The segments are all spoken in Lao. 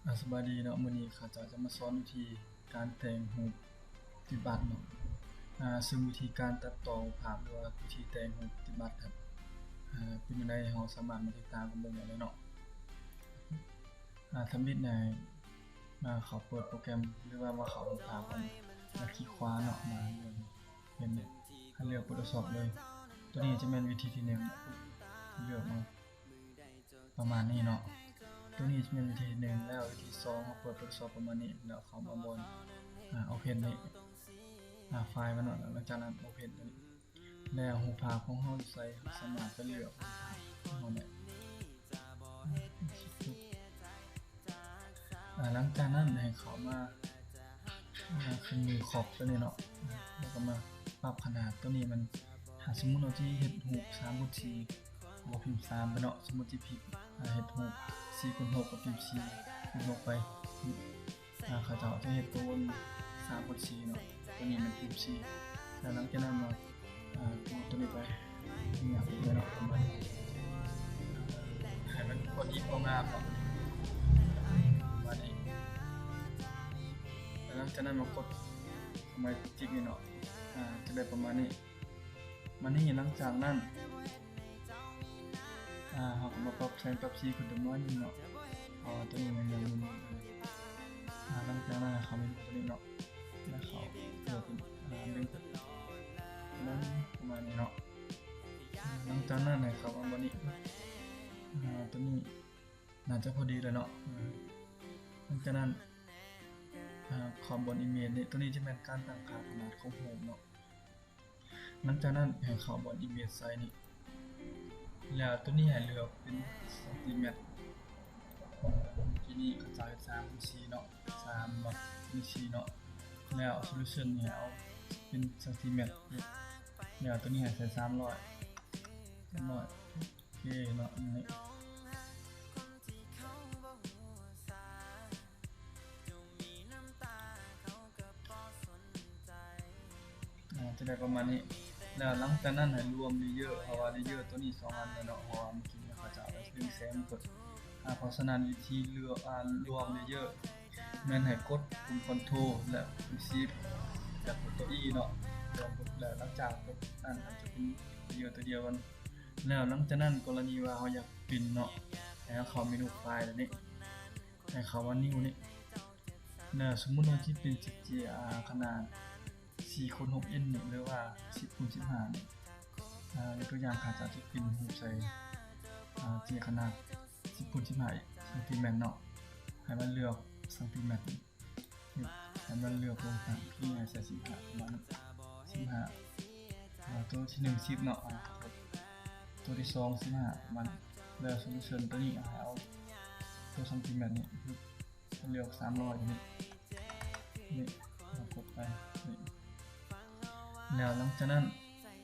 ອາ ສະບາຍດີເນາະ, ມື້ນີ້ຂ້າເຈົ້າຈະມາສອນວິທີການແຕ່ງຮູບຕິດບັດເນາະ. ອາ ເຊິ່ງວິທີການຕັດຕໍ່ຮູບພາບ ຫຼືວ່າວິທີແຕ່ງຮູບຕິດບັດຫັ້ນ ອາ ເປັນແນວໃດ ເຮົາສາມາດມາຕິດຕາມກັນເບິ່ງໄດ້ເລີຍເນາະ. ອາ ທຳອິດໃຫ້ມາເຂົ້າເປີດໂປຣແກຣມ ຫຼືວ່າມາເຂົ້າຮູບພາບກ່ອນ ແລ້ວຄລິກຂວາເນາະ ມາເລືອກ ເຫັນ ໃຫ້ເລືອກ Photoshop ເລີຍ. ຕົວນີ້ຈະແມ່ນວິທີທີໜຶ່ງ ເລືອກມາ ປະມານນີ້ເນາະ. ຕົວນີ້ຈະແມ່ນວິທີທີໜຶ່ງ ແລ້ວວິທີທີສອງ ເຮົາເປີດ Photoshop ປະມານນີ້ ແລ້ວເຂົ້າມາບ່ອນ ອາ Open ນີ້ ອາ ໄຟລ໌ມັນເນາະ. ຫຼັງຈາກນັ້ນ Open ຕົວນີ້ ແລ້ວຮູບພາບຂອງເຮົາຢູ່ໃສ ເຮົາສາມາດໄປເລືອກຮູບພາບຂອງເຮົາໄດ້. ອາ ຫຼັງຈາກນັ້ນໃຫ້ເຂົ້າມາ ອາ ເຄື່ອງມື Crop ຕົວນີ້ເນາະ ແລ້ວກໍມາປັບຂະໜາດ. ຕົວນີ້ມັນ ຖ້າສົມມຸດເຮົາຊິເຮັດຮູບສາມຄູນສີ່ ເຮົາກໍພິມສາມໄປເນາະ. ສົມມຸດຊິພິມ ອາ ເຮັດຮູບສີ່ຄູນຫົກ ກໍພິມສີ່ຄູນຫົກໄປ. ອາ ເຂົາເຈົ້າຈະເຮັດໂຕສາມຄູນສີ່ເນາະ, ຕົວນີ້ມັນພິມສີ່. ແລ້ວຫຼັງຈາກນັ້ນມາ ອາ ກົດຕົວນີ້ໄປ ຫຍັບໄປເນາະ ປະມານນີ້ ໃຫ້ມັນພໍດີພໍງາມເນາະ ປະມານນີ້. ແລ້ວຫຼັງຈາກນັ້ນມາກົດ ມາຈິກນີ້ເນາະ ອາ ຈະໄດ້ປະມານນີ້. ມານີ້ ຫຼັງຈາກນັ້ນ ອາ ເຮົາກໍມາປັບແສງປັບສີຂຶ້ນຈັກໜ້ອຍໜຶ່ງເນາະ ເພາະວ່າຕົວນີ້ມັນຍັງມຶນໆ. ອາ ຫຼັງຈາກນັ້ນໃຫ້ເຂົ້າເມນູຕົວນີ້ເນາະ ແລ້ວເຂົ້າເລືອກເປັນ ອາ ໜຶ່ງ ປະມານນີ້ເນາະ. ຫຼັງຈາກນັ້ນໃຫ້ເຂົ້າມາບ່ອນນີ້ ອາ ຕົວນີ້ໜ້າຈະພໍດີແລ້ວເນາະ. ອາ ຫຼັງຈາກນັ້ນ ອາ ເຂົ້າບ່ອນ Image ນີ້ ຕົວນີ້ຈະແມ່ນການຕັ້ງຄ່າຂະໜາດຂອງຮູບເນາະ. ຫຼັງຈາກນັ້ນໃຫ້ເຂົ້າບ່ອນ Image Size ນີ້ ແລ້ວຕົວນີ້ໃຫ້ເລືອກເປັນຊັງຕີແມັດ. ທີນີ້ຂ້າເຈົ້າເຮັດສາມຄູນສີ່ເນາະ ສາມເນາະ ຕົວນີ້ສີ່ເນາະ. ແລ້ວ Solution ນີ້ໃຫ້ເອົາເປັນຊັງຕີແມັດ ແລ້ວຕົວນີ້ໃຫ້ໃສ່ສາມຮ້ອຍ ສາມຮ້ອຍ ໂອເຄເນາະ. ນີ້ ອາ ຈະໄດ້ປະມານນີ້. ແລ້ວຫຼັງຈາກນັ້ນໃຫ້ລວມ Layer ເພາະວ່າ Layer ຕົວນີ້ສອງອັນແລ້ວເນາະ ເພາະວ່າເມື່ອກີ້ຂ້າເຈົ້າໄດ້ດຶງແສງເພິ່ນ. ອາ ເພາະສະນັ້ນວິທີເລືອກ ອາ ລວມ Layer ແມ່ນໃຫ້ກົດປຸ່ມ Control ແລະ Shift ແລ້ວກົດຕົວ E ເນາະ. ລວມ ແລ້ວຫຼັງຈາກກົດອັນ ອາດຈະເປັນ Layer ຕົວດຽວກັນ. ແລ້ວຫຼັງຈາກນັ້ນ ກໍລະນີວ່າເຮົາຢາກປິ່ນເນາະ ໃຫ້ເຮົາເຂົ້າເມນູ File ແບບນີ້ ໃຫ້ເຂົ້າມາ New ນີ້ ແລ້ວສົມມຸດວ່າຊິເປັນ ເຈັດເຈ ອາ ຂະໜາດສີ່ຄູນຫົກອິນນີ້ ຫຼືວ່າສິບຄູນສິບຫ້ານີ້. ອາ ຍົກຕົວຢ່າງ ຂ້າເຈົ້າຈະປິ່ນຮູບໃສ່ ອາ ເຈ ຂະໜາດສິບຄູນສິບຫ້າຊັງຕີແມັດເນາະ. ໃຫ້ມັນເລືອກຊັງຕີແມັດ ໃຫ້ມັນເລືອກລົງທາງທີ່ໃຫ້ໃສ່ສິບຫ້າ ປະມານສິບຫ້າ. ອາ ຕົວທີໜຶ່ງ ສິບເນາະ ອາ ຕົວທີສອງ ສິບຫ້າ ປະມານ. ແລ້ວ Solution ຕົວນີ້ ໃຫ້ເອົາຕົວຊັງຕີແມັດນີ້ ເລືອກສາມຮ້ອຍນີ້ ນີ້ ເຮົາກົດໄປນີ້. ແລ້ວຫຼັງຈາກນັ້ນ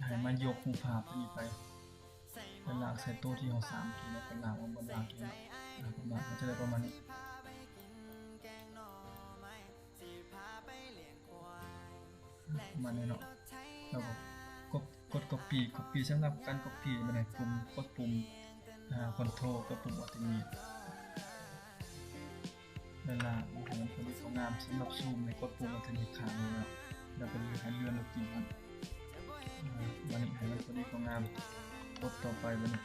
ໃຫ້ມາຍົກຮູບພາບຕົວນີ້ໄປ ໄປລາກໃສ່ໂຕທີ່ເຮົາສ້າງເມື່ອກີ້ເນາະ ໄປລາກເອົາບ່ອນລາກນີ້ເນາະ ອາ ປະມານ ມັນຈະໄດ້ປະມານນີ້ ປະມານນີ້ເນາະ. ແລ້ວກໍກົດ ກົດ Copy Copy ສຳລັບການ Copy ມັນໃຫ້ປຸ່ມ ກົດປຸ່ມ ອາ Control ກັບປຸ່ມ Alt Delete ແລ້ວລາກໃຫ້ມັນພໍດີພໍງາມ. ສຳລັບ Zoom ໃຫ້ກົດປຸ່ມ Alt Delete ຂ້າງນີ້ເນາະ ແລ້ວກໍໃຫ້ເລື່ອນລົງກິນມັນ ອາ ບາດນີ້ໃຫ້ມັນພໍດີພໍງາມ. ກົດຕໍ່ໄປບາດນີ້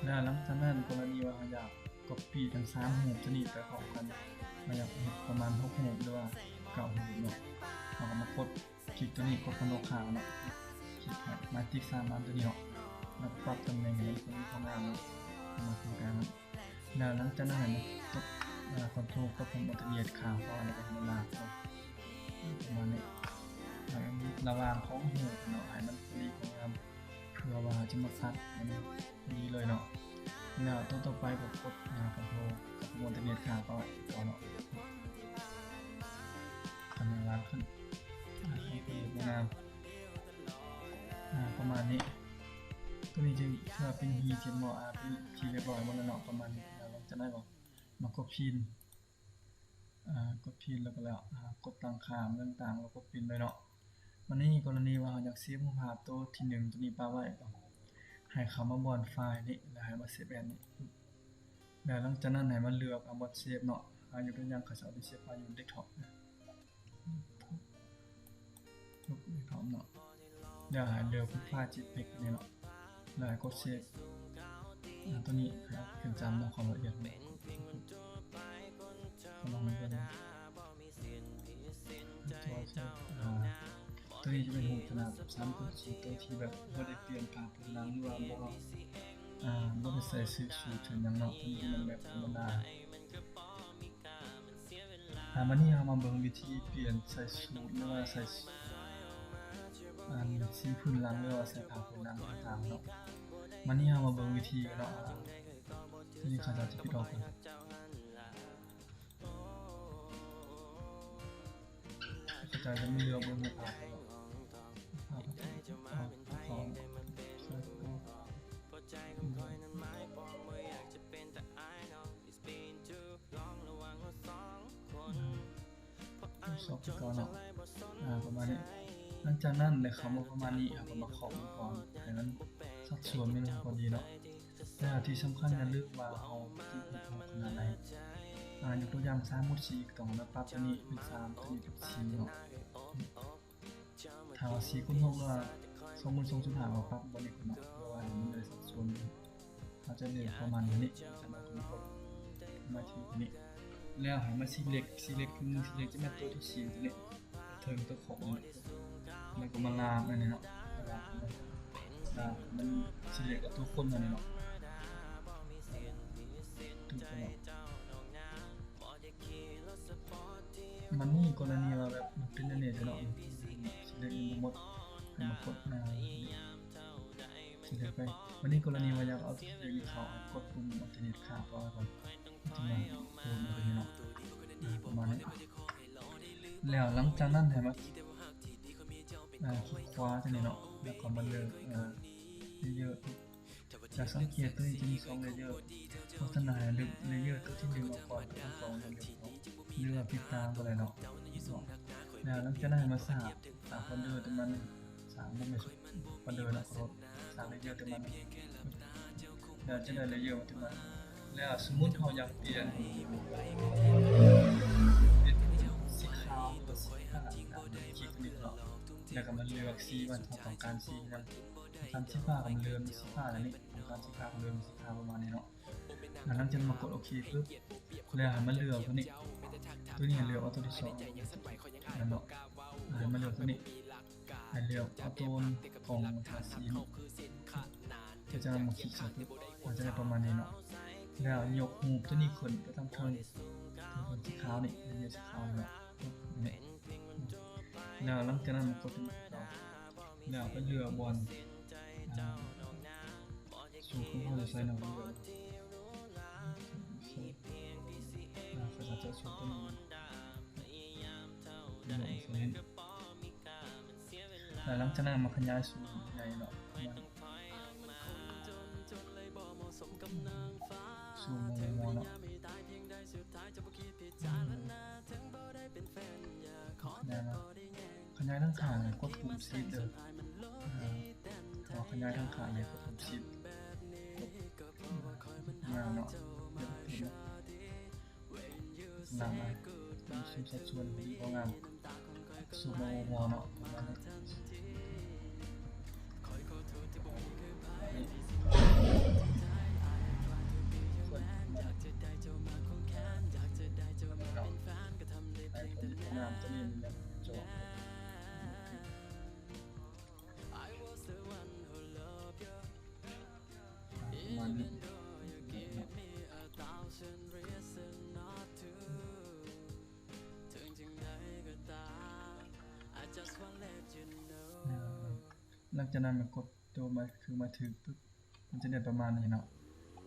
ແລ້ວຫຼັງຈາກນັ້ນ ກໍລະນີວ່າເຮົາຢາກ Copy ທັງສາມຮູບຕົວນີ້ໄປພ້ອມກັນ ເຮົາຢາກເຮັດປະມານຫົກຮູບ ຫຼືວ່າເກົ້າຮູບເນາະ ເຮົາກໍມາກົດ ຄລິກຕົວນີ້ ກົດຄອນໂທຣ ຄ້າງເນາະ ຄລິກໃຫ້ມາຕິກສາມອັນຕົວນີ້ເນາະ ແລ້ວປັບຕຳແໜ່ງໃຫ້ມັນເປັນຂອງງາມເນາະ ມາຄືກັນເນາະ. ແລ້ວຫຼັງຈາກນັ້ນໃຫ້ມັນກົດ ອາ ຄອນໂທຣ ກັບຄອມ Alt Delete ຄ້າງເອົາ ແລ້ວກໍໃຫ້ມັນລາກເນາະ ປະມານນີ້ ໃຫ້ລະຫວ່າງຂອງຮູບເນາະ ໃຫ້ມັນພໍດີຂອງງາມ ເພື່ອວ່າເຮົາຈະມາຕັດໃຫ້ມັນພໍດີເລີຍເນາະ. ແລ້ວຕົວຕໍ່ໄປກໍກົດ ອາ ຄອນໂທຣ ກັບຄອມ Alt Delete ຄ້າງເອົາເນາະ ໃຫ້ມັນລາກຂຶ້ນ ອາ ໃຫ້ເປັນຮູບງາມ ອາ ປະມານນີ້. ຕົວນີ້ຈະຖືວ່າເປັນ H T M L ອາ ເປັນທີ່ຮຽບຮ້ອຍໝົດແລ້ວເນາະ ປະມານນີ້. ແລ້ວຫຼັງຈາກນັ້ນກໍມາກົດພິມ ອາ ກົດພິມແລ້ວກໍແລ້ວ ອາ ກົດຕັ້ງຄ່າຕ່າງໆ ແລ້ວກົດພິມເລີຍເນາະ. ບາດນີ້ກໍລະນີວ່າເຮົາຢາກເຊຟຮູບພາບໂຕທີໜຶ່ງໂຕນີ້ປະໄວ້ ກໍໃຫ້ເຂົ້າມາບ່ອນ File ນີ້ ແລ້ວໃຫ້ມາ Save As ນີ້ ແລ້ວຫຼັງຈາກນັ້ນໃຫ້ມາເລືອກ ອາ ບ່ອນເຊບເນາະ. ອາ ຍົກຕົວຢ່າງ ຂ້າເຈົ້າຊິເຊບໄຟລ໌ຢູ່ເດັສທັອບ ເນາະ ແລ້ວໃຫ້ເລືອກເປັນໄຟລ໌ ເຈເປັກ ນີ້ເນາະ ແລ້ວໃຫ້ກົດເຊບ. ອາ ຕົວນີ້ໃຫ້ເອົາຂຶ້ນຈຳເນາະ ຄວາມລະອຽດເນາະ ລອງເບິ່ງ. ອາ ຕົວນີ້ຈະເປັນຮູບຂະໜາດສາມຄູນສີ່ ໂຕທີ່ແບບບໍ່ໄດ້ປ່ຽນຝາພື້ນຫຼັງ ຫຼືວ່າບໍ່ ອາ ບໍ່ໄດ້ໃສ່ຊື່ສູດຫຍັງເນາະ. ຕົວນີ້ມັນແບບທຳມະດາ. ອາ ບາດນີ້ເຮົາມາເບິ່ງວິທີປ່ຽນໃສ່ສູດ ຫຼືວ່າໃສ່ ອັນ ສີພື້ນຫຼັງ ຫຼືວ່າໃສ່ຜ້າພື້ນຫຼັງຕ່າງໆເນາະ. ບາດນີ້ເຮົາມາເບິ່ງວິທີກັນເນາະ. ອາ ຕົວນີ້ຂ້າເຈົ້າຈະປິດອອກກ່ອນ. ເຂົ້າໃຈແລ້ວ ມັນເລືອກເບິ່ງໃນພາບເນາະ ພາບຂອງ ຊອບຄືເກົ່າເນາະ ອາ ປະມານນີ້. ຫຼັງຈາກນັ້ນ ໄດ້ເຂົ້າມາປະມານນີ້ ເຮົາກໍມາເຄາະມັນກ່ອນ ໃຫ້ມັນສັດສ່ວນມັນພໍດີເນາະ. ແລ້ວທີ່ສຳຄັນຢ່າລືມວ່າເຮົາຕິດເຮັດຮູບຂະໜາດໃດ. ອາ ຍົກຕົວຢ່າງ ສາມຄູນສີ່ ກໍຕ້ອງມາປັບຕົວນີ້ເປັນສາມ ຕົວນີ້ເປັນສີ່ເນາະ. ຖ້າວ່າສີ່ຄູນຫົກ ຫຼືວ່າສອງຄູນສອງຈຸດຫ້າ ກໍປັບບ່ອນນີ້ເນາະ ເພື່ອວ່າໃຫ້ມັນໄດ້ສັດສ່ວນ. ເຮົາຈະເລືອກປະມານນີ້ ຈາກນັ້ນກໍມາກົດມາທີ່ຕົວນີ້ ແລ້ວໃຫ້ມາ select select ຄື select ຈະແມ່ນຕົວທີສີ່ຕົວນີ້ ເທິງຕົວຂອບນີ້ ແລ້ວກໍມາລາກອັນນີ້ເນາະ ລາກ ລາກມັນ select ເອົາຕົວຄົນອັນນີ້ເນາະ ຕົວຄົນເນາະ. ບາດນີ້ກໍລະນີວ່າແບບມັນເປັນແນວນີ້ເນາະ select ຍັງບໍ່ໝົດ ໃຫ້ມາກົດ ອາ select ໄປ. ບາດນີ້ກໍລະນີວ່າຢາກເອົາຕົວ select ນີ້ເຂົ້າ ກົດປຸ່ມ alternate ຂ້າມໄປກ່ອນ ຈະມາໂພສອັນນີ້ເນາະ ອາ ປະມານນີ້. ແລ້ວຫຼັງຈາກນັ້ນໃຫ້ມາ ອາ ຄລິກຂວາຕົວນີ້ເນາະ ແລ້ວກໍມາເລືອກ ອາ layer ຈະສັງເກດຕົວນີ້ຈະມີສອງ layer ເພາະສະນັ້ນໃຫ້ເລືອກ layer ຕົວທີໜຶ່ງອອກກ່ອນ ຕົວທີສອງ ຫຼືວ່າປິດຕາກໍໄດ້ເນາະ ແລ້ວຫຼັງຈາກນັ້ນໃຫ້ມາສ້າງ ສ້າງໂຟນເດີຕົວໃໝ່ ສ້າງບໍ່ແມ່ນໂຟນເດີເນາະ ຂໍໂທດ ສ້າງ layer ຕົວໃໝ່ ແລ້ວຈະໄດ້ layer ຕົວໃໝ່. ແລ້ວສົມມຸດເຮົາຢາກປ່ຽນເປັນສີຂາວ ຫຼືວ່າສີຟ້າ ຄລິກຕົວນີ້ເນາະ ແລ້ວກໍມາເລືອກສີວ່າເຮົາຕ້ອງການສີຫຍັງ ຕ້ອງການສີຟ້າກໍມາເລືອກສີຟ້າ ແລ້ວນີ້ຕ້ອງການສີຂາວກໍເລືອກສີຂາວ ປະມານນີ້ເນາະ. ຫຼັງຈາກນັ້ນມາກົດໂອເຄປຶບ ແລ້ວໃຫ້ມາເລືອກຕົວນີ້ ຕົວນີ້ໃຫ້ເລືອກເອົາຕົວທີສອງ ແມ່ນບໍ່ ໃຫ້ມາເລືອກຕົວນີ້ ໃຫ້ເລືອກເອົາຕົວຂອງທາສີນີ້ ຈາກນັ້ນມາຄລິກໃສ່ປຶບ ມັນຈະໄດ້ປະມານນີ້ເນາະ. ແລ້ວຍົກຮູບຕົວນີ້ຂຶ້ນໄປທາງເທິງ ເທິງສີຂາວນີ້ ເລືອກສີຂາວນີ້ເນາະ ແລ້ວຫຼັງຈາກນັ້ນມາກົດຕົວນີ້ ແລ້ວໄປເລືອກບ່ອນ ອາ ສູດຂອງເຮົາຈະໃສ່ເນາະ ເລືອກ ອາ ຂ້າພະເຈົ້າສູດຕົວນີ້ ເລືອກໃສ່ ແລ້ວຫຼັງຈາກນັ້ນມາຂະຫຍາຍຊູມໃຫຍ່ເນາະ ຊູມມໍ່ໆເນາະ ແລ້ວ ຂະຫຍາຍທາງຂ້າງ ກົດປຸ່ມຊິບເດີ ອາ ຂະຫຍາຍທາງຂ້າງໃຫ້ກົດປຸ່ມຊິບ ງາມເນາະ ງາມ ສູມສັດສ່ວນດີ ພໍງາມ ສູມມໍ່ໆເນາະ ປະມານນີ້. ປະມານນີ້ເນາະ ຫຼັງຈາກນັ້ນມາກົດໂຕມາ ຄືມາຖືກປຶບ ມັນຈະໄດ້ປະມານນີ້ເນາະ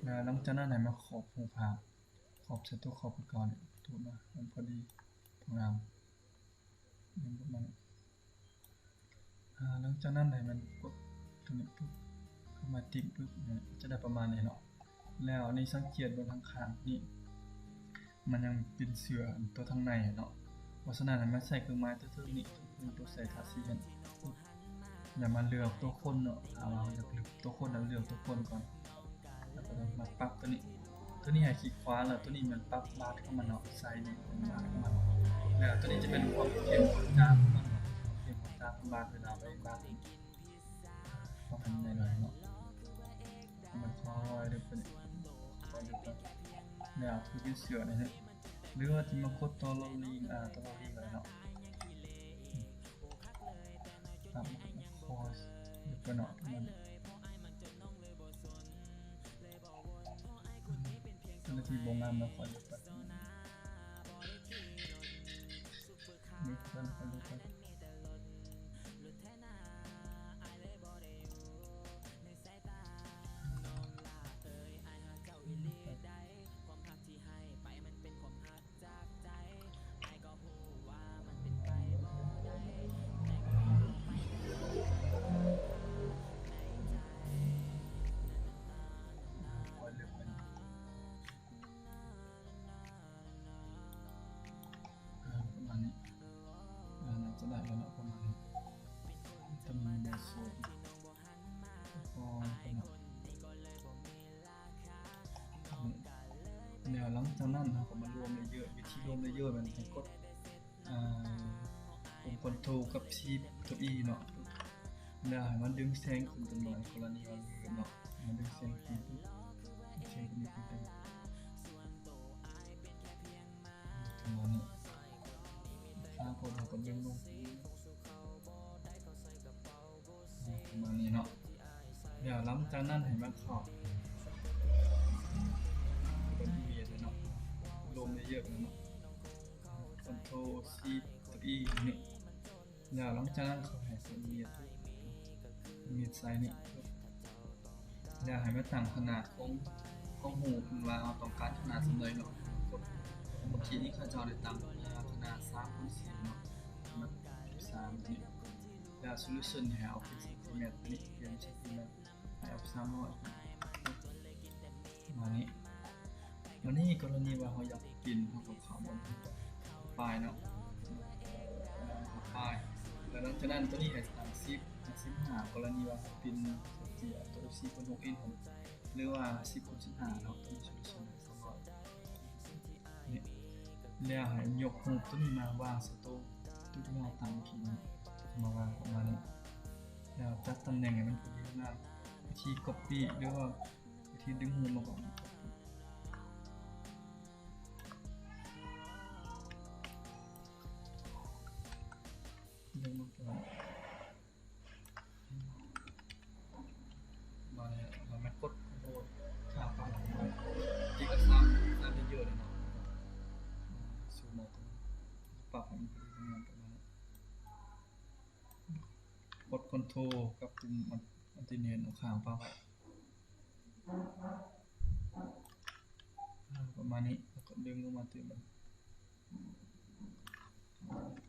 ແລ້ວຫຼັງຈາກນັ້ນໃຫ້ມາຂອບຮູບພາບ ຂອບໃສ່ຕົວຂອບຄືເກົ່ານີ້ ໂຕມາໃຫ້ມັນພໍດີພໍງາມ ປະມານນີ້. ອາ ຫຼັງຈາກນັ້ນໃຫ້ມັນກົດຕົວນີ້ປຶບ ເຂົ້າມາຕິກປຶບ ຈະໄດ້ປະມານນີ້ເນາະ ແລ້ວນີ້ສັງເກດເບິ່ງທາງຂ້າງນີ້ ມັນຍັງເປັນເສື້ອຕົວທາງໃນເນາະ ເພາະສະນັ້ນໃຫ້ມາໃຊ້ເຄື່ອງໝາຍຕົວເທິງນີ້ ຕົວໃສ່ທາສີຫັ້ນ ແລ້ວມາເລືອກຕົວຄົນເນາະ ຖ້າວ່າເຮົາຢາກເລືອກຕົວຄົນ ເຮົາເລືອກຕົວຄົນກ່ອນ ແລ້ວກໍມາປັບຕົວນີ້ ຕົວນີ້ໃຫ້ຄລິກຂວາ ແລ້ວຕົວນີ້ແມ່ນປັບບາດຂອງມັນເນາະ ໄຊນີ້ເປັນບາດຂອງມັນ ແລ້ວຕົວນີ້ຈະເປັນຄວາມເຂັ້ມຂອງຈາກຂອງມັນເນາະ ຄວາມເຂັ້ມຂອງຈາກຂອງບາດ ເວລາໄປບາດ ເອົາໃຫ້ມັນໜ້ອຍໆເນາະ ມັນຄ່ອຍເດີໄປ ຄ່ອຍເດີໄປ ແລ້ວຖືກເສືອນີ້ ຫຼືວ່າຈະມາກົດຕໍ່ໂຣລລິງ ອ່າ ຕໍ່ໂຣລລິງກໍໄດ້ເນາະ ປັບຄ່ອຍເດີໄປເນາະ ມັນ ອັນທີ່ບໍ່ງາມເນາະ ຄ່ອຍເດີໄປ ເດີໄປ ຄ່ອຍເດີໄປ ອ່າ ປະມານນີ້ ອ່າ ໜ້າຈະໄດ້ແລ້ວເນາະ ປະມານນີ້ ຕຳແໜ່ງໂຊນ ແລ້ວຫຼັງຈາກນັ້ນເຮົາກໍມາລວມເລເຢີ ວິທີລວມເລເຢີແມ່ນໃຫ້ກົດ ອ່າ ປຸ່ມຄອນໂທຣກັບຊີຟໂຕອີເນາະ ແລ້ວໃຫ້ມັນດຶງແສງຂຶ້ນຈັກໜ້ອຍ ກໍລະນີວ່າເນາະ ໃຫ້ມັນດຶງແສງຂຶ້ນ ແສງຂຶ້ນນິດໜຶ່ງ ປະມານນີ້ ຂ້າງໂພດເຮົາກໍດຶງລົງ ປະມານນີ້ເນາະ ແລ້ວຫຼັງຈາກນັ້ນໃຫ້ມັນເຂົ້າເປັນເອເມດເນາະ ລວມເລເຢີເນາະ ຄອນໂທຣຊີຟໂຕອີນີ້ ແລ້ວຫຼັງຈາກນັ້ນເຂົາໃຫ້ເປັນເອເມດ ເອເມດໄຊນີ້ ແລ້ວໃຫ້ມາຕັ້ງຂະໜາດຂອງ ຂອງຮູບ ວ່າເຮົາຕ້ອງການຂະໜາດສ່ຳໃດເນາະ ເມື່ອກີ້ນີ້ເຂົາເຈົ້າໄດ້ຕັ້ງຂະໜາດສາມຄູນສີ່ເນາະ ມາສາມນີ້ ແລ້ວໂຊລູຊັນໃຫ້ເອົາເປັນຊັງຕີແມັດ ຕົວນີ້ປ່ຽນເປັນຊັງຕີແມັດ ໃຫ້ເອົາສາມຮ້ອຍ ປະມານນີ້ ບາດນີ້ກໍລະນີວ່າເຮົາຢາກປິ່ນ ເຮົາກໍເຂົ້າບ່ອນປາຍເນາະ ປາຍ ແລ້ວຫຼັງຈາກນັ້ນຕົວນີ້ໃຫ້ຕັ້ງສິບ ສິບຫ້າ ກໍລະນີວ່າເຮົາປິ່ນເອເມດຕົວສິບຄູນຫົກອິນ ຫຼືວ່າສິບຄູນສິບຫ້າເນາະ ຕົວນີ້ໂຊລູຊັນສອງຮ້ອຍ ນີ້ ແລ້ວໃຫ້ຍົກຮູບຕົວນີ້ມາວາງໃສ່ໂຕະ ໂຕະທີ່ເຮົາຕັ້ງເມື່ອກີ້ນີ້ ມາວາງປະມານນີ້ ແລ້ວຈັດຕຳແໜ່ງໃຫ້ມັນພໍດີງາມ ວິທີກັອບປີ້ ຫຼືວ່າວິທີດຶງຮູບມາກໍ ດຶງມາກ່ອນ ບາດນີ້ເຮົາມາກົດໂທຣ ຂ້າງຂວາ ອີກສາມ ສາມເລເຢີເນາະ ຊູມເອົາ ປັບໃຫ້ມັນພໍດີງາມປະມານນີ້ ກົດຄອນໂທຣກັບປຸ່ມອັນ ອັນທີ່ເຫັນເອົາຂ້າງປະໄວ້ ປະມານນີ້ ແລ້ວກໍດຶງລົງມາຕື່ມ ປະມານນີ້